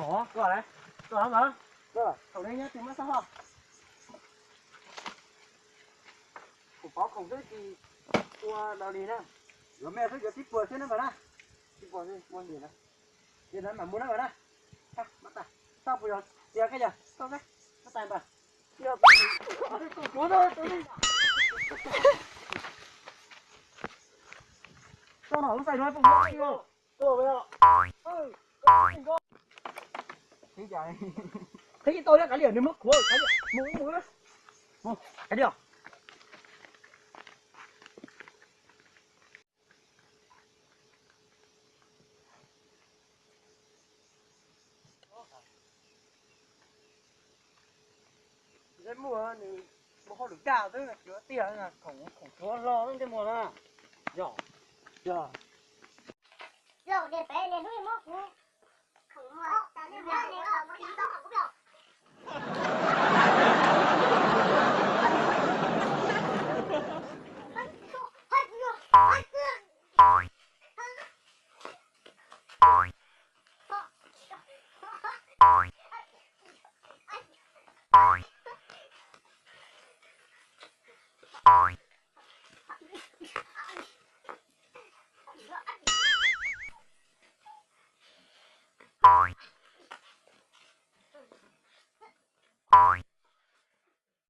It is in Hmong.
Koj, koj mas, koj thaum nej nyob twg muab xab hos. Khoom pov khoom xwb tsis ua dog li na. Yuav me xwb yuav tib puas xwb na npawg na. Tib puas xwb muaj nyiam na. Ces lawv mam mus na npawg na. Mab tais, tau puas yog tias koj yog tau xwb, mab tais npawg. Tau no lub xais no pum. Qhib tau thiab, kav liam nws muab khuav, kav liam, mus mus mus, kav liam. Ntsej muag nws mus hauj lwm dag xwb, cuav tiag, khoom khoom cuav hlo ntsej muag na. Yog, yog.